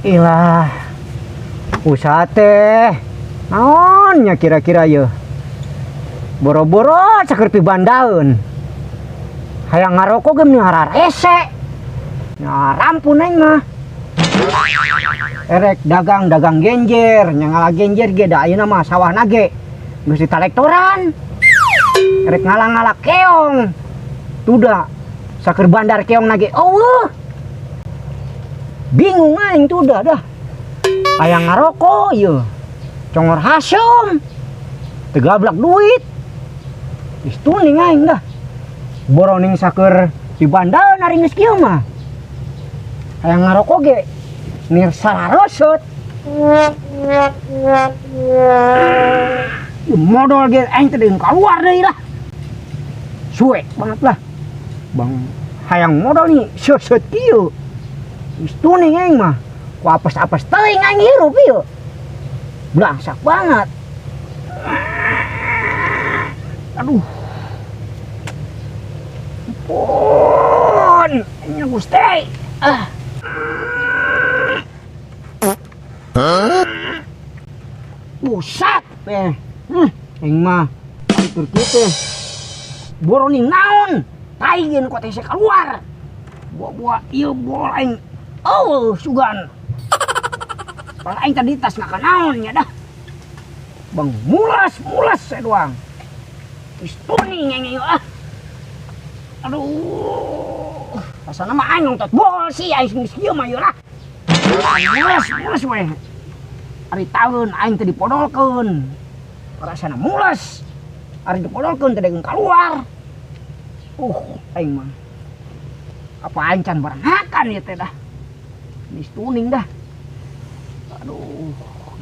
Ilah, usaha teh naonnya kira-kira ye, boro-boro saker pibandaeun, hayang ngarokok ge meni hararese nya, rampun aing mah. Erek dagang, dagang genjer nya, ngala genjer ge da ayeuna mah sawahna ge geus ditalektoran. Erek ngala-ngala keong tuda, saker bandar keong na ge eueuh. Bingung aing tuh dah. Hayang ngarokok ieu congor haseum, teu gablak duit. Geus tuning aing dah, boroning saker pibandaeun ari geus kieu mah. Hayang ngarokok ge nir sarareseut. Modol ge aing teh deung kaluar deui lah, suwe banget lah bang. Hayang modol nih seuseut kieu, geus tuning aing mah. Ku apes-apes teuing aing hirup ieu, blangsak banget. Aduh, ampun nya Gusti, ah. Pusat eh, aing mah keur kieu teh boroning naon tai geun ku teh keluar buah-buah ieu bol aing. Oh, sugan kalau aing tadi tas ngakan naon nya dah bang, mulas mulas saya doang. Geus tuning aing ah. Aduh, rasana mah aing nonton bol sih aing geus kieu mah ieu lah, mulas mulas we. Ari taun aing teh dipodolkeun, rasana mulas. Ari dipodolkeun teh deung keluar. Aing mah apa aing can baranghakan ieu teh dah. Geus tuning dah. Aduh,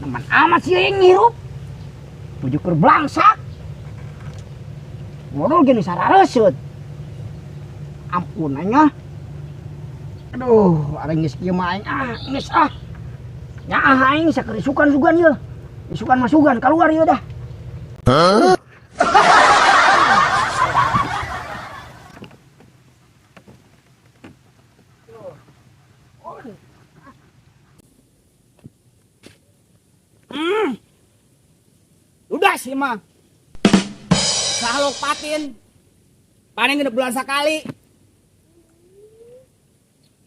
neman amat sih aing hirup. Nuju keur blangsak. Modol gini sarareseut. Ampun aing ah. Aduh, ari geus kieu mah aing ah, geus ah. Nyaah aing saker isukan-sugan ieu. Isukan mah sugan keluar ieu dah. Huh? Udah sih mah. Sahlok patin. Panen 6 bulan sekali.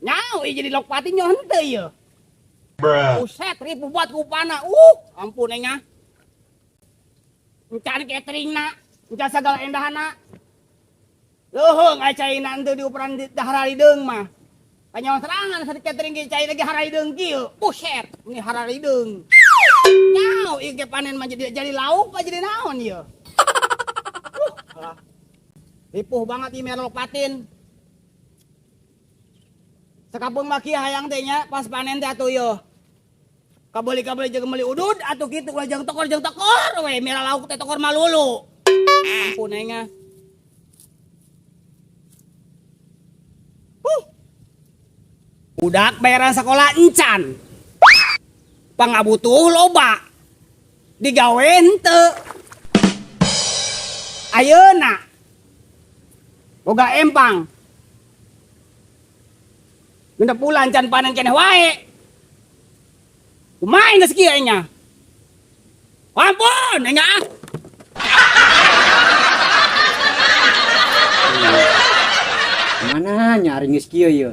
Nyau jadi lok patin nyo henteu ieu. Bruh. Buset, ribu buat kupana. Ampun aing ah. Encan cateringna, encan sagala endahana. Leuheung aya caina henteu diuperan di hararideung mah. Kanyawan serangan satu catering ge cai lagi hararideung kieu. Buset, ini hararideung. Nyau ieu ge panen mah jadi lauk apa jadi naon ieu? Alah. Ripuh banget ieu merlok patin. Sekampung mah kieu hayang teh nya pas panen teh atuh ieu. Kabeli-kabeli jeung meuli udud atuh kitu ulah jeung tokor jeung tokor we merah lauk teh tokor malulu. Ampun aing ah. Huh. Budak bayaran sekolah encan. Pangabutuh loba. Digawe henteu. Ayeuna boga empang. 6 bulan can panen keneh wae. Kumaha geus kieu aing nya? Ampun aing ah. Mana nyari geus kieu ieu?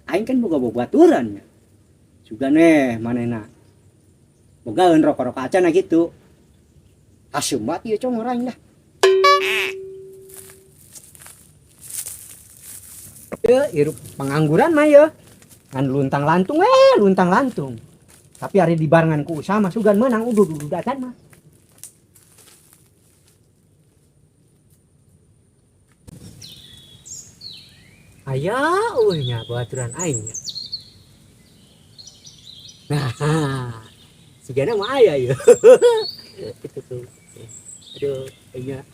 Aing kan boga bobaturan nya. Sugan eh manehna. Bogaeun rokok-rokok acan gitu. Haseum banget ieu congor aing dah. Ieu hirup pengangguran mah ieu. Ngan luntang lantung luntang lantung. Tapi hari dibarengan ku usaha mah sugan meunang udud-udud acan mah. Aya eueuh nya babaturan aing nya. Nah, sigana mah aya ieu. Itu tuh. Aduh, aing nya.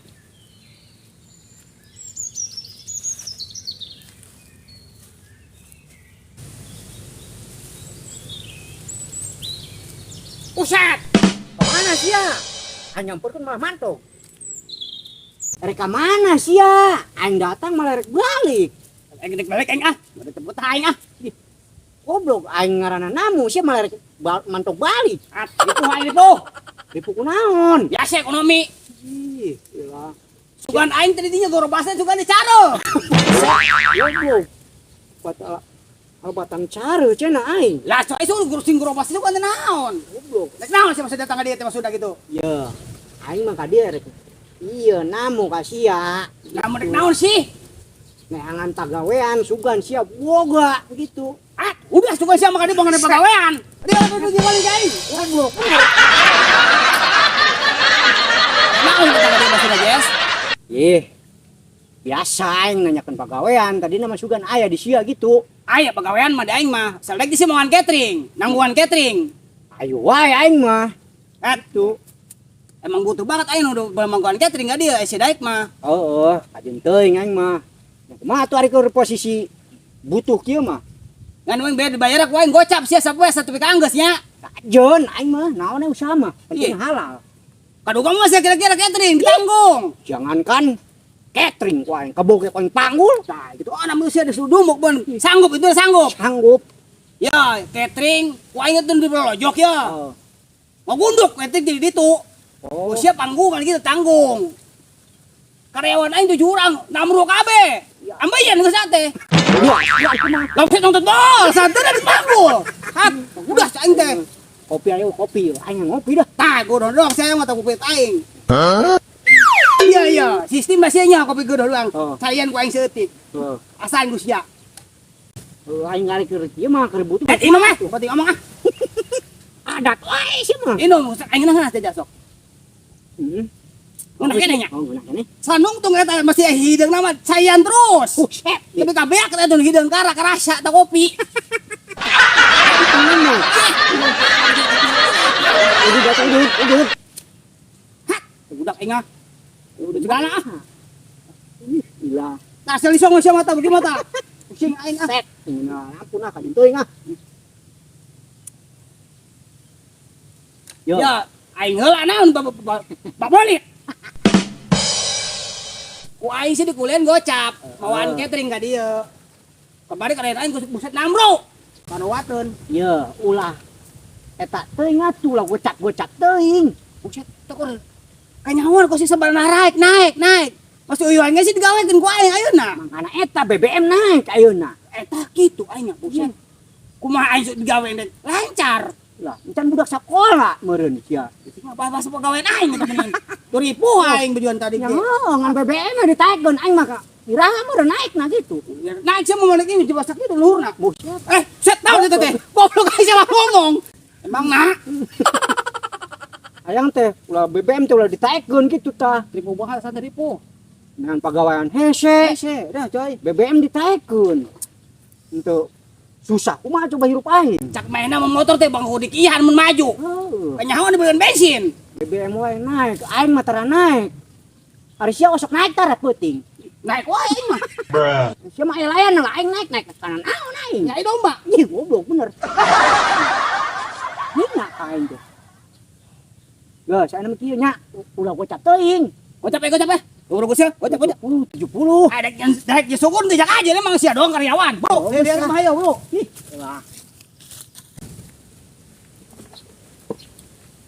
Buset! Kemana sih ya? Aing nyamperkeun malah mantok. Rek ka mana sih ya? Aing datang malah rek balik. Aing dek balik aing ah. Udah teput aing ah. Goblok aing ngaranna namu sia malah rek mantok balik. Ah, itu aing itu. Ripu kunaon? Biasa ekonomi. Ih, gila. Sugan aing tadi dinya gorobasna sugan dicaro. Goblok. Batal albatan cara cenah aing. Lah so itu sing gorobasna sugan teh naon? Goblok. Rek naon sih maksud datang ka dieu teh maksudna gitu. Ya, aing mah ka dieu rek. Iya, namu ka sia. Lah mun rek naon sih? Neangan tagawean sugan sia boga gitu. Ah, udah sugan sia mah ka dieu bangun pagawean. Dia udah tujuh kali aing. Goblok. Naon datang ka dieu maksudna, Jes? Ih. Biasa aing nanyakeun pagawean, tadi nama sugan aya di sia gitu. Aya pagawean mah di aing mah. Salek di sia mawan catering, nangguan catering. Ayo wae aing mah. Atuh. Emang butuh banget aing udah mangguan catering gak dia, si daik mah. Oh, kajeun teuing aing mah. Ya kumaha atuh ari keur posisi butuh kieu mah. Ngan aing bayar dibayar ku aing gocap sia sapoe satu pika anggeus nya. Kajeun aing mah naon we usaha mah, penting Iya. halal. Kaduga mah sia kira-kira catering ditanggung. Jangankan catering ku aing kebo ge ku aing panggul. Nah, gitu ah namun sia disuruh dumuk bon. Sanggup itu sanggup. Sanggup. Ya, catering ku aing itu di lojok ya. Oh. Mau gunduk catering di ditu. Oh. Sia panggungan gitu tanggung. Karyawan aing 7 orang, namru kabeh. Ambayan geus teh. Wah, ya kumaha? Langsung nonton bol, santai dari panggul. Hat, udah aing teh. Kopi ayo kopi, aing ngopi dah. Tah, gua dodong saya mah kopi aing. Iya iya, sistem masih nya kopi gua doang. Oh. Sayan ku aing seeutik. Heeh. Asan geus sia. Aing ngari keur ieu mah keur butuh. Eh, inum ah, penting ngomong ah. Adat wae sih mah. Inum, aing ngeunah teh sok. Heeh. Ngeunah keneh nya. Oh, ngeunah keneh. Sanung tung eta masih hideung nama sayan terus. Buset. Tapi kabeak eta tuh hideung kara karasa ta kopi. Udah datang udah. Hah, budak aing ah. Udah segala ah. Ih, gila. Nah, selisong sia mata bagi mata. Pusing aing ah. Set. Nah, ampun ah kajeun teuing ah. Yo. Ya, aing heula naon babolit. Ku aing sih dikulian gocap, mawaan catering ka dieu. Kemarin karena aing buset namro. Kanawateun. Ye, ulah. Eta teuing atuh lah gocap-gocap teuing. Buset, teh kanyahoan kok sih sabarana naik naik naik. Masih uyuhan ge sih digawekeun ku aing ayeuna. Mangkana eta BBM naik ayeuna. Eta kitu aing buset. Kumaha aing sok digawe dan lancar. Lah, encan budak sekolah meureun sia. Itu mah bahasa pegawai aing eta mending. 2000 aing bejuan tadi Ya ge. heuh, ngan BBM mah ditaekkeun aing mah ka iraha meureun naik nah gitu. Naik sia mau naik ini dibasak itu luhurna. Buset. Set tahu itu teh. Goblok aing salah ngomong. Emang nak? Ayang teh ulah BBM teh ulah ditaekkeun kitu tah. Ribu banget satu ribu. Dengan pagawean hese. Hese, dah coy. BBM ditaekkeun. Untuk susah kumaha coba hirup aing. Cak mainna mah motor teh bang hudik ihan mun maju. Heuh. Kanyahoan dibelian bensin. BBM wae naik, aing mah tara naik. Ari sia osok naik tara peuting. Naik wae aing mah. Bruh. Sia mah aya layan lah aing naik naik ke kanan naon aing. Nyai domba. Ih, goblok bener. Hina ka aing teh. Geus, aya mah kieu nya, ulah gocap teuing. Gocap eh gocap eh. Urang gocap, gocap gocap. 70. Ada yang daek ya syukur teh jak aja emang sia doang karyawan. Bro, Oh, dia bisa. mah ayo, bro. Ih, lah.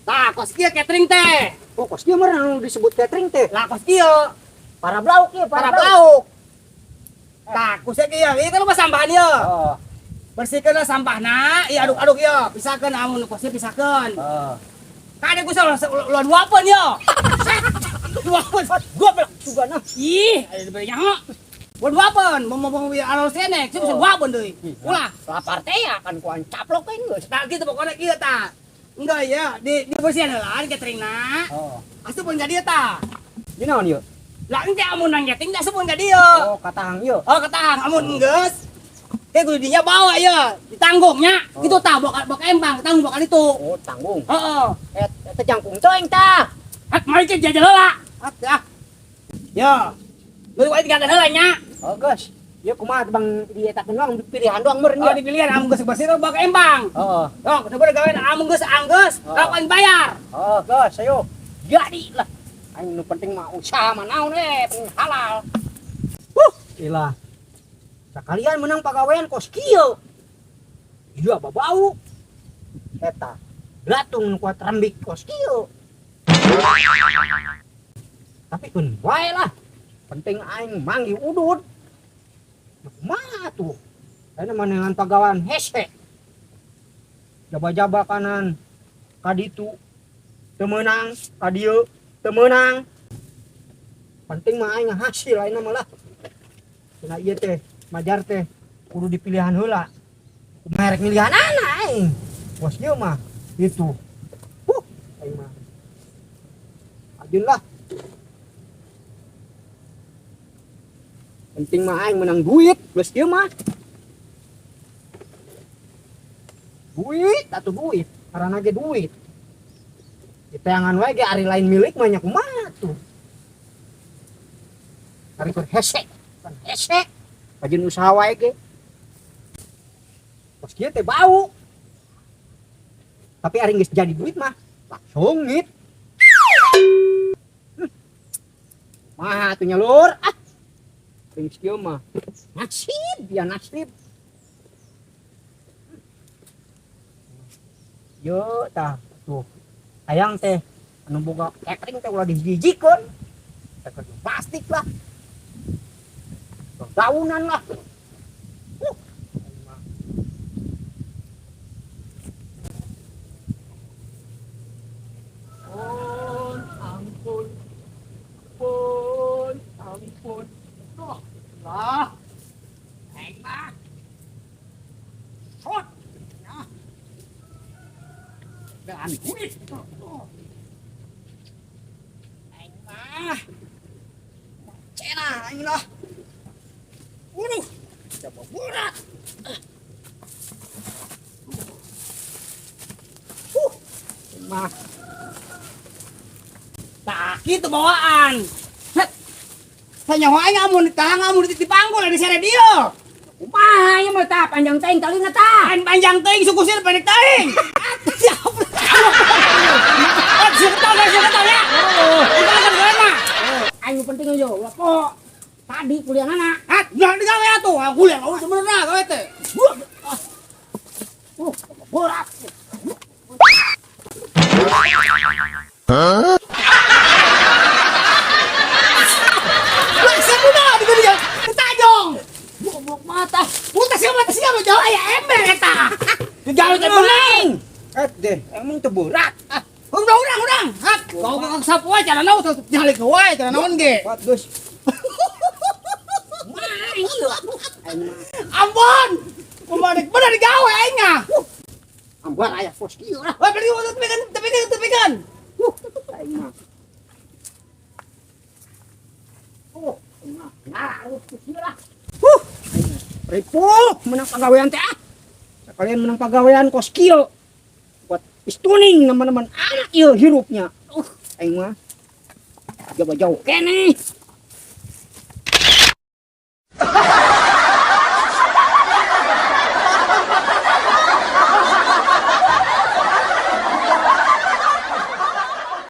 Tah, kos kieu catering teh. Oh, kos kieu mah anu disebut catering teh. Lah kos kieu, Para blauk ieu, para lauk. Tah, kos kieu ieu kan mah sambahan ieu. Oh, Bersihkeun lah sampahna, ieu aduk-aduk ieu, pisahkeun amun kos kieu pisahkeun. heeh. Kade ku salah ulah duapeun ieu. Duapeun, goblok. Sugana. Ih, ada diberi nyaho. Gua duapeun, mau mau alus keneh, sih bisa duapeun deui. Ulah. Lapar teh ya kan ku aing caplok teh geus. Tah gitu pokoknya kieu tah. Enggak ya, di dibersihan heula cateringna. Oh. Asup pun ka dieu tah. Di naon ieu? Lah engke amun nang catering teh asup pun ka dieu. Oh, katahang ieu. Oh, ketahang amun geus. Ke kudu dinya bawa ya, ditanggungnya. Oh. Itu tah bawa bawa empang, tanggung bawa itu. Oh, tanggung. Heeh. Eta jangkung teuing tah. Hat mari ke jajal heula. Hat ah. Ya. Lu wae tinggalkan heula nya. Oh, geus. Ieu kumaha bang dietakeun doang dipilihan doang meureun Oh, ieu. dipilihan amun geus bersih bawa ke empang. Heeh. Oh, coba gawe amun geus anggeus, Oh. kau aing bayar. Oh, geus, ayo. Jadi lah. Aing nu penting mah usaha mah naon we, penting halal. Huh, ilah. Sakalian menang pagawean kos kieu. Iya babau. Eta belatung nu kuat rembik kos kieu. Tapi keun wae lah. Penting aing manggih udud. Nah, kumaha tuh? Ayeuna manengan pagawean hese. Jaba-jaba kanan kaditu teu meunang, ka dieu teu meunang. Penting mah aing hasil ayeuna mah lah. Cenah ieu teh majar teh kudu dipilihan heula. Kumaha rek milihanana aing. Bos ieu mah itu. Huh, aing mah. Ajeun lah. Penting mah aing menang duit, geus ieu mah. Duit atuh duit, karana ge duit. Diteangan wae ge ari lain milik mah nya kumaha tuh. Ari keur hese, kan hese. Rajin usaha wae ge. Kos kieu teh bau. Tapi ari geus jadi duit mah langsung ngit. Mah atuh nya lur. Ah. Geus kieu mah nasib ya nasib. Yo tah tuh. Hayang teh anu boga catering teh ulah dihijikeun. Catering plastik lah. Daunan lah. Ampun, ampun, ampun, ampun. Tuh, lah. Aing mah. Shot. Ya. Dan duit. Aing mah. Cenah aing lah. Waduh, coba berat. Mah. Tah kitu bawaan. Het. Sanyawa aing amun ditang amun dipanggul di sere dieu. Kumaha ieu mah tah panjang teuing talina tah. Lain panjang teuing suku sieun pendek teuing. Ya Allah. Suku tau, suku tau ya. Udah kan gawe mah. Aing nu penting yo ulah po. Tadi kuliah anak. Ah, udah digawe atuh. Ah, kuliah oh sebenarnya gawe teh. Berat. Huh? Lah, siapa di dia? Tajong. Goblok mata. Putas siapa mata siapa jauh aya ember eta. Digawe teh bening. Eh, Den, emang teu berat. Ah, udah urang urang. Hat, kau kau sapu wae cara naon jalik wae cara naon ge. Kuat, geus. Ampun. Kumaha bener digawe aing mah. Ambar aya pos kieu lah. Wah, beli tepikan tepikan tepikan. Aing mah. Oh, aing mah ngarah kieu lah. Huh. Ripuh menang pagawean teh ah. Sekalian menang pagawean kos kieu. Buat istuning teman-teman anak ieu hirupnya. Aing mah jauh jauh keneh.